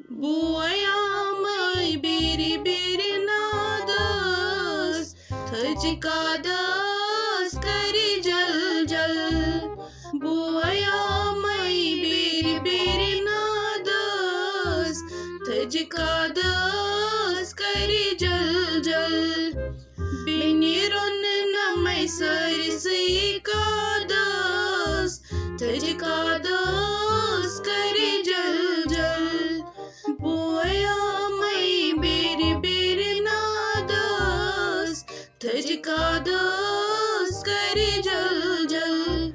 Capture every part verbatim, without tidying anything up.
بوے آمے بیرِ بیرِ نادس، تھٔج قادس کرِ جل جل۔ بوے آمے بیرِ بیرِ نادس، تھٔج قادس کرِ جل جل۔ بیٚنہِ روٚن نمے سٲرسٕے قادس، تھٔج قادس کرِ جل جل۔ بوے آمے بیرِ بیرِ نادس، تھٔج قادس کرِ جل جل۔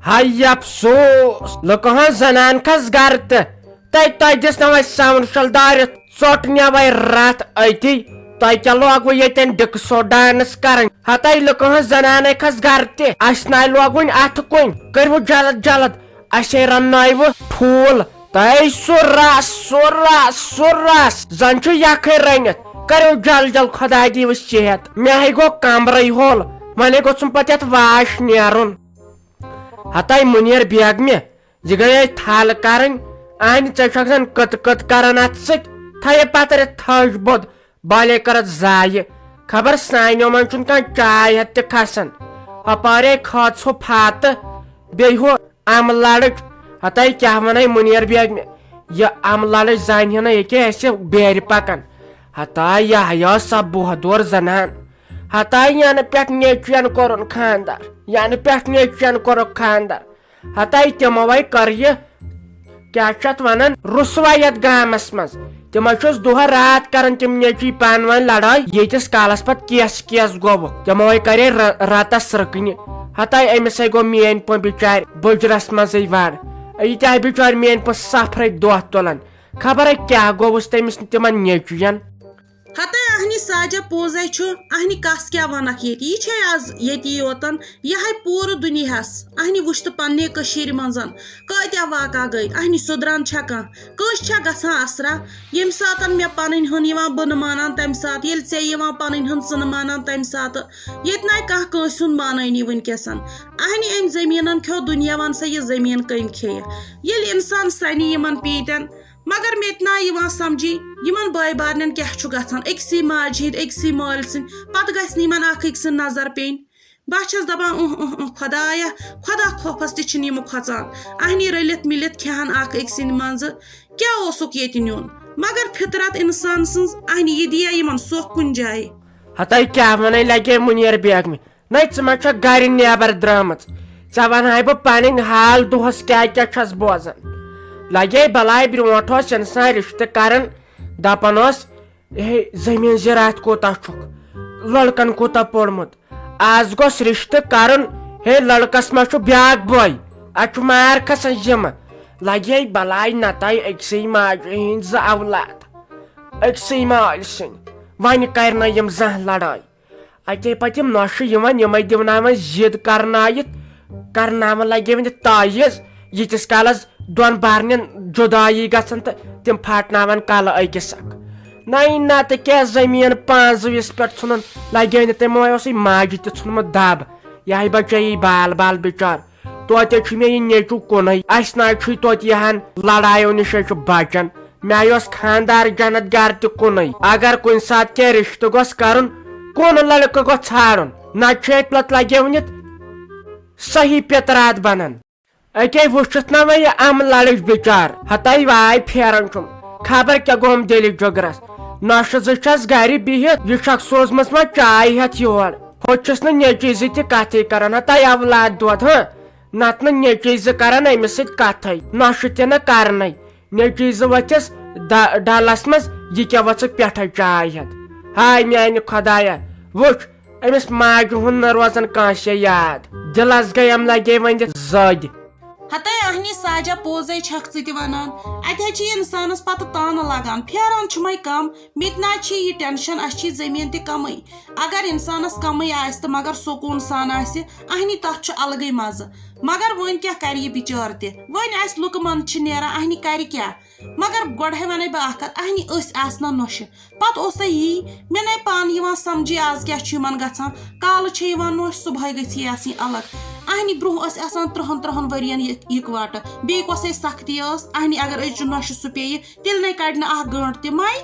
ہاے افسوس، لُکہٕ ہٕنٛز زنان کھس گرٕ تہٕ تۄہہِ، تۄہہِ دِژ نہٕ وۄنۍ ساوُنٛڈ شل دٲرِتھ، ژوٚٹ نٮ۪وَے رتھ أتی۔ تۄہہِ کیٛاہ لوگوٕ ییٚتٮ۪ن ڈِکسو ڈانس کرٕنۍ؟ ہتاے لُکہٕ ہٕنٛز زنانے کھس گرٕ تہِ، اسہِ ناے لوگوٕنۍ اتھٕ کُنۍ۔ کٔرِو جلد جلد، اسے رننٲیوٕ ٹھوٗل۔ تۄہہِ سُہ رس، سُہ رس، سُہ رس، زن چھُ یکھٕے رٔنِتھ۔ کٔرِو جل جل، خۄداے دِیِو صحت۔ مےٚ ہے گوٚو کمرٕے ہول، وۄنۍ ہے گوٚژھُم پتہٕ یتھ واش نیرُن۔ ہتاے مُنیر بیگمہِ، یہِ گٔیے تھل کرٕنۍ۔ اہنہِ، ژےٚ چھکھ زن کٕت کٕت کران اتھ سۭتۍ؟ تھایے پترِ تھٔج بوٚد، بالے کٔرٕتھ ضایہِ۔ خبر سانیو منٛز چھُنہٕ کانٛہہ چاے ہٮ۪تھ تہِ کھسان۔ ہپٲرے کھٔژ ہُہ فاتہٕ، بیٚیہِ ہُہ امہٕ لڑٕچ۔ ہتاے کیٛاہ ونَے مُنیر بیگمہِ، یہِ امہٕ لڑٕچ زانہِ ہنا ییٚکیٛاہ اسہِ بیرِ پکان۔ ہتاے یہِ ہیا سۄ بوہدور زنان۔ ہتاے ینہٕ پٮ۪ٹھ نیٚچوٮ۪ن کوٚرُن خاندر، ینہٕ پٮ۪ٹھ نیٚچوٮ۪ن کوٚرُکھ خاندر۔ ہتاے تِموے کٔر یہِ، کیٛاہ چھِ اتھ ونان، رسوا یتھ گامس منٛز۔ تِمے چھُس دۄہ رات کران تِم نیٚچوۍ پانہٕ ؤنۍ لڑٲے، ییٖتِس کالس پتہٕ کیس کیس گوٚوُکھ۔ تِموے کرے ر-، رتس رٕکنہِ۔ ہتاے أمِسے گوٚو میٲنۍ پٲٹھۍ بچارِ بُجرس منٛزٕے وڑ۔ یہِ تہِ آے بچارِ میٲنۍ پٲٹھۍ سفرٕکۍ دۄہ تُلان۔ خبرے کیٛاہ گوٚوُس تٔمِس تِمن نیٚچوٮ۪ن۔ ہتے اہنہِ ساجہ پوزے چھُ، اہنہِ کس کیٛاہ ونکھ ییٚتہِ؟ یہِ چھے از ییٚتی یوتن، یہِ ہے پوٗرٕ دُنیاہس۔ اہنہِ وُچھ تہٕ پننے کٔشیٖرِ منٛزن کٲتیٛاہ واقعہ گٔے۔ اہنہِ سُدران چھا کانٛہہ؟ کٲنٛسہِ چھا گژھان اثرا؟ ییٚمہِ ساتن مےٚ پنٕنۍ ہُن یِوان بہٕ نہٕ مانان، تمہِ ساتہٕ ییٚلہِ ژےٚ یِوان پنٕنۍ ہُن ژٕ نہٕ مانان، تمہِ ساتہٕ ییٚتہِ ناے کانٛہہ کٲنٛسہِ ہُنٛد مانٲنی وٕنکیٚسن۔ اہنہِ أمۍ زٔمیٖنن کھیوٚو دُنیا، ون سا یہِ زٔمیٖن کٔمۍ کھیٚیہِ؟ ییٚلہِ انسان سنہِ یِمن پیٖتٮ۪ن، مگر مےٚ تہِ نا یِوان سمجھی، یِمن بٲے بارنٮ۪ن کیٛاہ چھُ گژھان، أکسٕے ماجہِ ہِنٛدۍ، أکسٕے مٲلۍ سٕنٛدۍ، پتہٕ گژھِ نہٕ یِمن اکھ أکۍ سٕنٛز نظر پیٚنۍ۔ بہٕ چھَس دپان، اُہ، اُہ، اُہ، خۄدایا، خۄدا خوفس تہِ چھِنہٕ یِم کھۄژان۔ اہنی رٔلِتھ مِلِتھ کھٮ۪ہن اکھ أکۍ سٕنٛدِ منٛزٕ۔ کیٛاہ اوسُکھ ییٚتہِ نیُن؟ مگر فطرت انسان سٕنٛز، اہنی یہِ دِیا یِمن سۄکھ کُنہِ جایہِ۔ ہتاے کیٛاہ ونے لگے مُنیر بیگمہِ، نَے، ژٕ ما چھَکھ گرِ نیبر درٛامٕژ؟ ژےٚ وَنہٕ ہاے بہٕ پنٕنۍ حال دۄہس کیٛاہ کیٛاہ چھَس بوزان۔ لگے بلاے، برونٹھ اوس انسان رشتہٕ کران، دپان اوس، ہے، زٔمیٖن زِراعت کوٗتاہ چھُکھ، لڑکن کوٗتاہ پوٚرمُت۔ آز گوٚژھ رشتہٕ کرُن، ہے، لڑکس ما چھُ بیٛاکھ بوے؟ اتھ چھُ مار کھسان ذمہٕ۔ لگے بلاے، نتہٕ أکسٕے ماجہِ ہٕنٛدۍ زٕ اولاد، أکسٕے مالۍ سٕنٛدۍ۔ وۄنۍ کرِ نہٕ یِم زانٛہہ لڑٲے۔ اتے پتہٕ یِم نۄشہِ یِوان، یِمے دِوناوان ضد کرنٲیِتھ، کرناوان لگے وۄنۍ تعویٖذ، ییٖتِس کالس دۄن بارنٮ۪ن جُدایی گژھان تہٕ تِم پھاٹناوان کلہٕ أکِس اکھ۔ نَے نتہٕ کیٛاہ، زٔمیٖن پانٛزوِس پٮ۪ٹھ ژھُنُن لگے نہٕ تٔمۍ، وۄنۍ اوسُے ماجہِ تہِ ژھُنمُت دب، یہِ ہاے بچے بال بال بِچار۔ توتہِ چھُ مےٚ یہِ نیٚچوٗ کُنُے، اسہِ نہ چھُے توتہِ یہِ ہن لڑایو نِش ہے چھُ بچان۔ مےٚ اوس خاندار جنت گرٕ تہِ کُنُے۔ اگر کُنہِ ساتہٕ کینٛہہ رشتہٕ گوٚژھ کرُن، کُن لڑکہٕ گوٚژھ ژھانڈُن، نتہٕ چھُ اتہِ پتہٕ لگیونِتھ صحیح پِتراتھ بنان۔ اتے وُچھُتھ نہ وۄنۍ یہِ امہٕ لڑٕچ بِچار، ہتاے واے پھیران چھُم، خبر کیٛاہ گوٚوم دِلہِ جُگرس۔ نۄشہِ زٕ چھس گرِ بِہِتھ، یہِ چھکھ سوٗزمٕژ وۄنۍ چاے ہٮ۪تھ یور۔ ہوٚتہِ چھُس نہٕ نیٚچوۍ زٕ تہِ کتھٕے کران، ہتاے اولاد دود، ہاں، نتہٕ نہٕ نیٚچوۍ زٕ کرن أمِس سۭتۍ کتھٕے، نۄشہِ تہِ نہٕ کرنے۔ نیٚچوۍ زٕ ؤتھِس ڈ-، ڈلس منٛز، یہِ کیٛاہ ؤژھٕکھ پٮ۪ٹھے چاے ہٮ۪تھ؟ ہاے میانہِ خۄدایا، وُچھ، أمِس ماجہِ ہُنٛد نہٕ روزان کٲنٛسے یاد۔ دِلس گٔے أمۍ لگے وۄنۍ زٔدۍ۔ ہتے اہنی ساجہ، پوزے چھکھ ژٕ تہِ ونان۔ اتہِ حظ چھِ انسانس پتہٕ تانہٕ لگان، پھیران چھُمے کم۔ مےٚ تہِ نہ حظ چھِ یہِ ٹینشن، اسہِ چھِ زٔمیٖن تہِ کمٕے۔ اگر انسانس کمٕے آسہِ تہٕ مگر سکوٗن سان آسہِ، اہنی تتھ چھُ الگٕے مزٕ۔ مگر وۄنۍ کیٛاہ کرِ یہِ بِچٲر تہِ؟ وۄنۍ اسہِ لُکہٕ منٛد چھِ نیران، اہنی کرِ کیٛاہ؟ مگر گۄڈٕ ہے ونے بہٕ اکھ کتھ، اہنی أسۍ آسہٕ نا نۄشہِ، پتہٕ اوسے یی۔ مےٚ نے پانہٕ یِوان سمجھی آز کیٛاہ چھُ یِمن گژھان۔ کالہٕ چھےٚ یِوان نۄش، صبحٲے گژھِ یہِ آسٕنۍ الگ۔ اہنہِ برونٛہہ ٲسۍ آسان ترٛہن ترٛہن ؤرین یِک-، یِکوٹہٕ۔ بیٚیہِ کۄسے سختی ٲس؟ اہنہِ اگر أزچہِ نۄشہِ سُہ پیٚیہِ، تیٚلہِ نے کڑِ نہٕ اکھ گٲنٛٹ تہِ مَے۔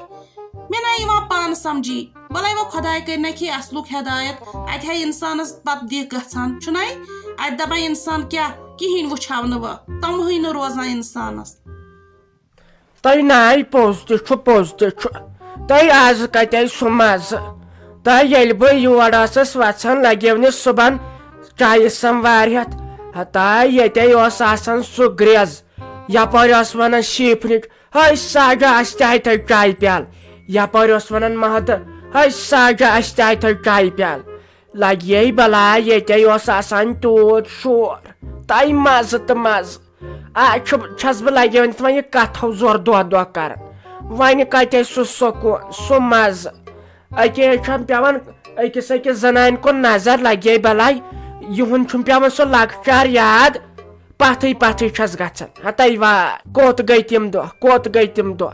مےٚ نہ یِوان پانہٕ سمجھی۔ وَلَے وۄنۍ خۄداے کٔرِنَکھ یہِ اَصلُک ہدایت۔ اَتہِ ہا اِنسانَس پَتہٕ دِکھ گژھان، چھُنَے؟ اَتہِ دَپان اِنسان کیٛاہ؟ کِہیٖنۍ وٕچھاو نہٕ وۄنۍ۔ تَمہٕے نہٕ روزان اِنسانَس۔ تۄہہِ ناے پوٚز تہِ چھُ، پوٚز تہِ چھُ۔ تۄہہِ آز کَتہِ سُہ مَزٕ؟ تۄہہِ ییٚلہِ بہٕ یور ٲسٕس وَژھان، لَگیو نہٕ صُبحن چایہِ سَموار ہٮ۪تھ۔ ہتا ییٚتے اوس آسان سُہ گرٛٮ۪ز۔ یَپٲرۍ ٲس وَنان شیٖفنِچ، ہے ساجا، اَسہِ تہِ ہَے تھٲے چایہِ پیٛالہٕ۔ یَپٲرۍ اوس وَنان مَہدٕ، ہے ساجا، اَسہِ تہِ ہَے تھٲے چایہِ پیٛالہٕ۔ لَگہِ یے بَلاے، ییٚتے اوس آسان تیوٗت شور۔ تۄہہِ مَزٕ تہٕ مَزٕ۔ آ، چھُ-، چھَس بہٕ لَگیومُت وۄنۍ یہِ کَتھو زورٕ دۄہ دۄہ کَران۔ وۄنۍ کَتہِ سُہ سکوٗن، سُہ مَزٕ؟ أکے چھَم پٮ۪وان أکِس أکِس زَنانہِ کُن نظر، لَگے بَلاے۔ یِہُنٛد چھُم پٮ۪وان سُہ لۄکچار یاد۔ پتھٕے پتھٕے چھَس گژھان۔ ہتے وا، کوٚت گٔے تِم دۄہ، کوٚت گٔے تِم دۄہ؟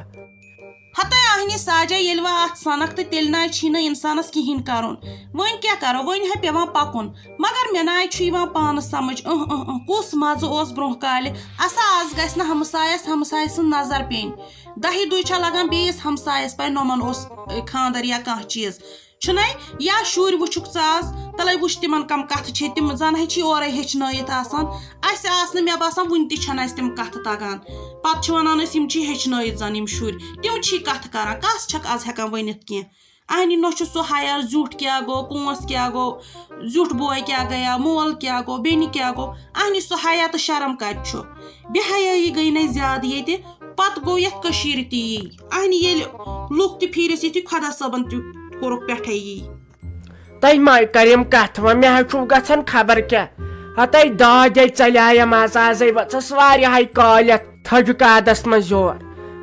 ہتے اہنہِ ساجا، ییٚلہِ وۄنۍ اتھ سنکھ تہٕ تیٚلہِ نہ چھی نہٕ انسانس کِہیٖنۍ کرُن۔ وۄنۍ کیٛاہ کرو، وۄنۍ ہے پٮ۪وان پکُن۔ مگر مےٚ نہ چھُ یِوان پانس سمجھ، اۭں، اۭں، اۭں، کُس مزٕ اوس برونٛہہ کالہِ۔ اسا آز گژھِ نہٕ ہمسایس، ہمسایہِ سٕنٛز نظر پیٚنۍ۔ دہہِ دُے چھا لگان بیٚیِس ہمسایس پاے، نۄمن اوس، اے، خانٛدر یا کانٛہہ چیٖز۔ چھُنَے؟ یا شُرۍ وٕچھُکھ ژٕ آز، تَلَے وٕچھ تِمَن کَم کَتھٕ چھے، تِم زَن ہے چھی اورَے ہیٚچھنٲیِتھ آسان۔ اَسہِ آسہٕ نہٕ، مےٚ باسان، وٕنہِ تہِ چھَنہٕ اَسہِ تِم کَتھٕ تَگان۔ پَتہٕ چھِ وَنان أسۍ، یِم چھی ہیٚچھنٲیِتھ زَن یِم شُرۍ، تِم چھی کَتھٕ کَران، کَس چھَکھ آز ہٮ۪کان ؤنِتھ کینٛہہ؟ اَہنہِ نۄشہِ سُہ حیا، زیُٹھ کیٛاہ گوٚو، کونٛس کیٛاہ گوٚو، زیُٹھ بوے کیٛاہ گٔیا، مول کیٛاہ گوٚو، بیٚنہِ کیٛاہ گوٚو؟ اَہنہِ سُہ حیا تہٕ شرم کَتہِ چھُ؟ بے حیٲیی گٔے نَے زیادٕ ییٚتہِ۔ پتہٕ گوٚو یتھ کٔشیٖرِ تہِ یی۔ اہنہِ ییٚلہِ لُکھ تہِ پھیٖرِس یِتھُے خۄدا صٲبن تہِ کوٚرُکھ پٮ۪ٹھے یی۔ تۄہہِ ما کریم کتھ وۄنۍ؟ مےٚ حظ چھُو گژھان خبر کیٛاہ۔ ہتے داہ دے ژلیایم آز، آزے ؤژھس واریاہے کالۍ یتھ تھٔج کادس منٛز یور۔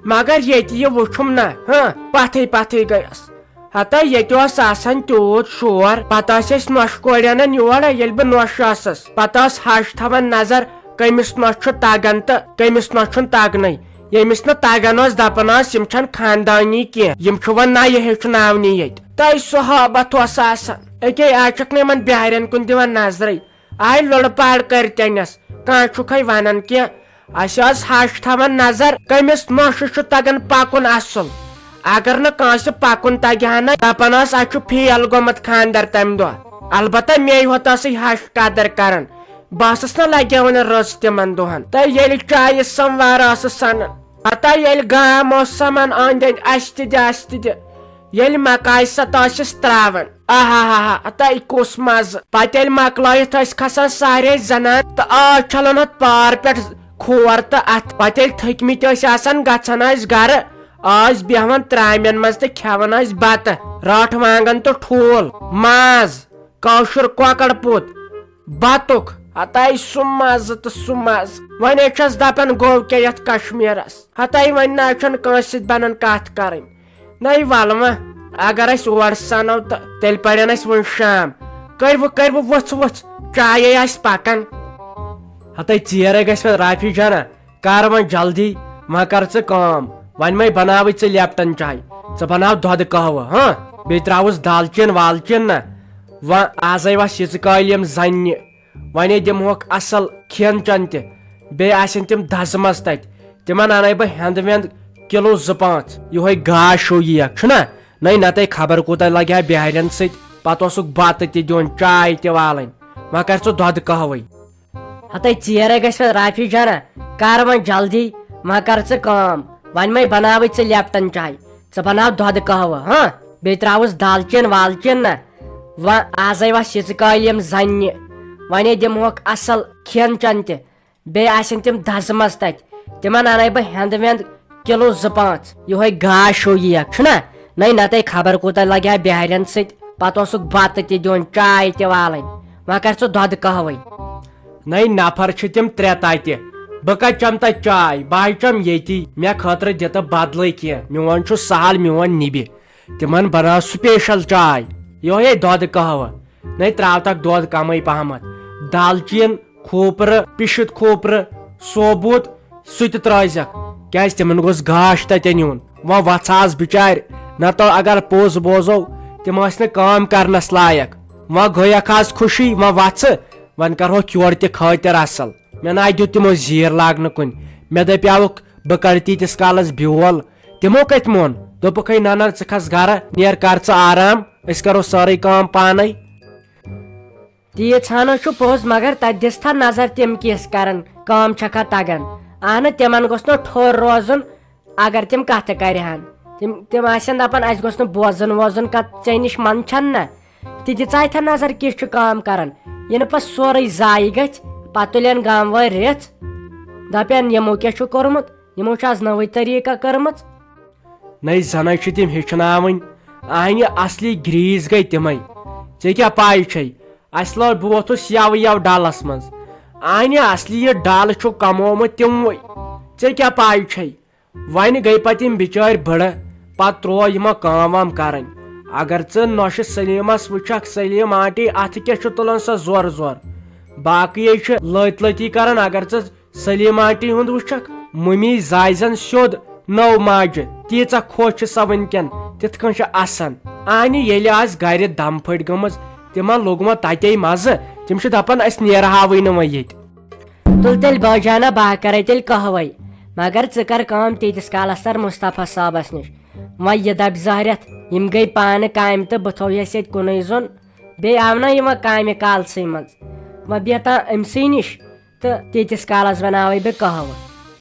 مگر ییٚتہِ یہِ وُچھُم نہ، ہاں، پتھٕے پتھٕے گٔیس۔ ہتے ییٚتہِ اوس آسان تیوٗت شور، پتہٕ ٲسۍ أسۍ نۄشہِ کورٮ۪ن یور، ییٚلہِ بہٕ نۄش ٲسٕس، پتہٕ ٲس ہش تھاوان نظر، کٔمِس نۄش چھُ تگان تہٕ کٔمِس نۄش چھُنہٕ تگنٕے۔ ییٚمِس نہٕ تگان اوس، دپان ٲس، یِم چھَنہٕ خاندانی کینٛہہ، یِم چھِ وۄنۍ نَیہِ ہیٚچھناونی ییٚتہِ۔ تۄہہِ صحابت اوس آسان، أکے آز چھکھ نہٕ یِمن بِہارٮ۪ن کُن دِوان نظرٕے۔ آے لُڑٕ پاڑ کٔرۍ تٔمِس، کانٛہہ چھُکھے ونان کینٛہہ۔ اسہِ ٲس ہش تھاوان نظر، کٔمِس نۄشہِ چھُ تگان پکُن اصل۔ اگر نہٕ کٲنٛسہِ پکُن تگہِ ہا نہ، دپان ٲس، اسہِ چھُ فیل گوٚمُت خاندر تمہِ دۄہ۔ البتہ مے یوت ٲسٕے ہش قدر کران۔ بہٕ ٲسٕس نہ لگیوان رٕژ تِمن دۄہن۔ تہٕ ییٚلہِ چایہِ سموار ٲسٕس سنان، پتہ ییٚلہِ گام اوس سمان أنٛدۍ أنٛدۍ، اسہِ تہِ دِ، اسہِ تہِ دِ۔ ییٚلہِ مکایہِ سۄ تہٕ ٲسِس تراوان، آہا ہا ہا، تہٕ کُس مزٕ۔ پتہٕ ییٚلہِ مۄکلٲیِتھ ٲسۍ کھسان سارے زنان تہٕ آز چھلان اتھ پار پٮ۪ٹھ کھور تہٕ اتھ۔ پتہٕ ییٚلہِ تھٔکمٕتۍ ٲسۍ آسان، گژھان ٲسۍ گرٕ، ٲسۍ بیہوان ترامٮ۪ن منٛز تہٕ کھٮ۪وان ٲسۍ بتہٕ، رٹھ وانگن تہٕ ٹھوٗل، ماز، کٲشُر کۄکر پوٗت، بتُک۔ ہتاے سُہ مزٕ تہٕ سُہ مزٕ۔ وۄنۍ چھس دپان گوٚو کیٛاہ یتھ کشمیرس؟ ہتاے وۄنۍ نہ چھنہٕ کٲنٛسہِ سۭتۍ بنان کتھ کرٕنۍ۔ نَے وَلہٕ وۄنۍ، اگر أسۍ اور سَنو تہٕ تیٚلہِ پَرن اَسہِ وۄنۍ شام۔ کٔرِو، کٔرِو، وٕژھ، وٕژھ، چایے آسہِ پَکان۔ ہَتَے ژیر ہے گژھِ وۄنۍ رافی جانا، کر وۄنۍ جلدی، وۄنۍ کر ژٕ کٲم، وۄنۍ مَے بَناوٕے ژٕ لیپٹن چاے، ژٕ بَناو دۄدٕ قہوٕ، ہاں؟ بیٚیہِ ترٛاوُس دالچیٖن والچیٖن نہ، وۄنۍ آزَے وَس یِژٕ کالۍ یِم زَنہِ۔ وۄنۍ دِمہوکھ اصل کھٮ۪ن چٮ۪ن تہِ، بیٚیہِ آسن تِم دزمژ تتہِ، تِمن انَے بہٕ ہٮ۪نٛد وٮ۪نٛد کلو زٕ پانٛژھ۔ یِہوٚے گاش ہیوٗ ییکھ چھُنہ؟ نَے نتَے خبر کوٗتاہ لگہِ ہا بِہارٮ۪ن سۭتۍ، پتہٕ اوسُکھ بتہٕ تہِ دیُن، چاے تہِ والٕنۍ، وۄنۍ کر ژٕ دۄدٕ قہوَے۔ ہتے ژیرے گژھِ وۄنۍ رافی جانا، کر وۄنۍ جلدی، وۄنۍ کر ژٕ کٲم، وۄنۍ مَے بناوٕے ژٕ لیپٹن چاے، ژٕ بناو دۄدٕ قہوٕ، ہاں؟ بیٚیہِ ترٛاوُس دالچیٖن والچیٖن نہ، وۄنۍ آزے وس یِژٕ کالۍ یِم زنہِ، وۄنے دِمہوکھ اصل کھٮ۪ن چٮ۪ن تہِ، بیٚیہِ آسن تِم دزمژ تتہِ، تِمن انَے بہٕ ہٮ۪نٛد وٮ۪نٛد کلو زٕ پانٛژھ۔ یِہوٚے گاش ہیوٗ ییکھ چھُنہ؟ نَے نتَے خبر کوٗتاہ لگہِ ہا بِہارٮ۪ن سۭتۍ، پتہٕ اوسُکھ بتہٕ تہِ دیُن، چاے تہِ والٕنۍ، وۄنۍ کر ژٕ دۄدٕ قہوَے۔ نَے نفر چھِ تِم ترٛےٚ تتہِ، بہٕ کتہِ چٮ۪مہٕ تتہِ چاے؟ بہٕ ہاے چٮ۪مہٕ ییٚتی، مےٚ خٲطرٕ دِ تہٕ بدلٕے کینٛہہ، میون چھُ سہل، میون نِبہِ۔ تِمن بناو سپیشل چاے، یِہوٚے دۄدٕ قہوٕ۔ نَے ترٛاو تَکھ دۄد کمٕے پہمتھ۔ دالچیٖن، کھوٗپرٕ، پِشِتھ کھوٗپرٕ، ثوبوٗت، سُہ تہِ ترٛٲوزٮ۪کھ۔ کیٛازِ تِمن گوٚژھ گاش تَتٮ۪ن یُن۔ وۄنۍ وَژھ آز بِچارِ، نَتہٕ اگر پوٚز بوزو، تِم ٲسۍ نہٕ کٲم کرنس لایق۔ وۄنۍ گٔیکھ آز خوشی، وۄنۍ وَژھٕ، وۄنۍ کرہوکھ یورٕ تہِ خٲطر اصل۔ مےٚ نہ دیُت تِمو زیٖر لاگنہٕ کُنہِ۔ مےٚ دپیاوُکھ بہٕ کڑٕ تیٖتِس کالس بیول۔ تِمو کتہِ مون؟ دوٚپُکھ، ہے نہ نہ، ژٕ کھس گرٕ، نیر کر ژٕ آرام، أسۍ کرو سٲرٕے کٲم پانے۔ تیٖژ ہنا چھُ پوٚز، مگر تتہِ دِژ تھا نظر تِم کِژھ کرن، کٲم چھکھا تگان؟ اہنہٕ، تِمن گوٚژھ نہٕ ٹھوٚر روزُن، اگر تِم کتھٕ کرِہن۔ تِم، تِم آسن دپان، اسہِ گوٚژھ نہٕ بوزُن ووزُن کتھ، ژےٚ نِش منٛد چھن نہ۔ تہِ دِژاے تھا نظر کِژھ چھِ کٲم کران۔ یہِ نہٕ پتہٕ سورُے ضایع گژھِ، پتہٕ تُلن گامہٕ وٲلۍ رِژھ، دپن، یِمو کیٛاہ چھُ کوٚرمُت؟ یِمو چھِ از نٔوٕے طریٖقہ کٔرمٕژ۔ نَے زَنَے چھِ تِم ہیٚچھناوٕنۍ۔ اَہنہِ اَصلی گرٛیٖس گٔے تِمَے۔ ژےٚ کیٛاہ پَے چھے؟ اَسہِ لوگ، بہٕ ووٚتھُس یَوٕ یَوٕ ڈَلَس منٛز۔ اَہنہِ اَصلی یہِ ڈَل چھُ کَمومُت تِموٕے۔ ژےٚ کیٛاہ پَے چھے؟ وۄنۍ گٔے پَتہٕ یِم بِچٲرۍ بٕڑٕ، پَتہٕ ترٛوو یِمو کٲم وٲم کَرٕنۍ۔ اگر ژٕ نۄشہِ سلیٖمَس وٕچھَکھ، سلیٖم آنٹی اَتھٕ کیٛاہ چھُ تُلان سۄ زورٕ زورٕ؟ باقٕے چھِ لٔتۍ لٔتی کَران۔ اگر ژٕ سلیٖم آنٹی ہُنٛد وٕچھکھ، مُمی زایزن سیوٚد نٔو ماجہِ، تیٖژاہ خۄش چھِ سۄ وٕنکٮ۪ن، تِتھ کٔنۍ چھِ اَسان۔ اَہنہِ ییٚلہِ آز گرِ دم پھٔٹۍ گٔمٕژ، تِمن لوٚگمُت تَتے مَزٕ، تِم چھِ دَپان، أسۍ نیرہاوٕے نہٕ وۄنۍ ییٚتہِ۔ تُل تیٚلہِ بٲجانہ، بہٕ ہا کَرَے تیٚلہِ قہوَے، مگر ژٕ کَر کٲم، تیٖتِس کالَس تَر مُصطفیٰ صٲبَس نِش۔ وۄنۍ یہِ دَپہِ زہرٮ۪تھ، یِم گٔے پانہٕ کامہِ تہٕ بہٕ تھوٚو یَس ییٚتہِ کُنُے زوٚن، بیٚیہِ آو نہ یِوان کامہِ کالسٕے منٛز۔ وۄنۍ بیٚہہ تام أمۍ سٕے نِش۔ تہٕ تیٖتِس کالس بناوے بہٕ قہوٕ۔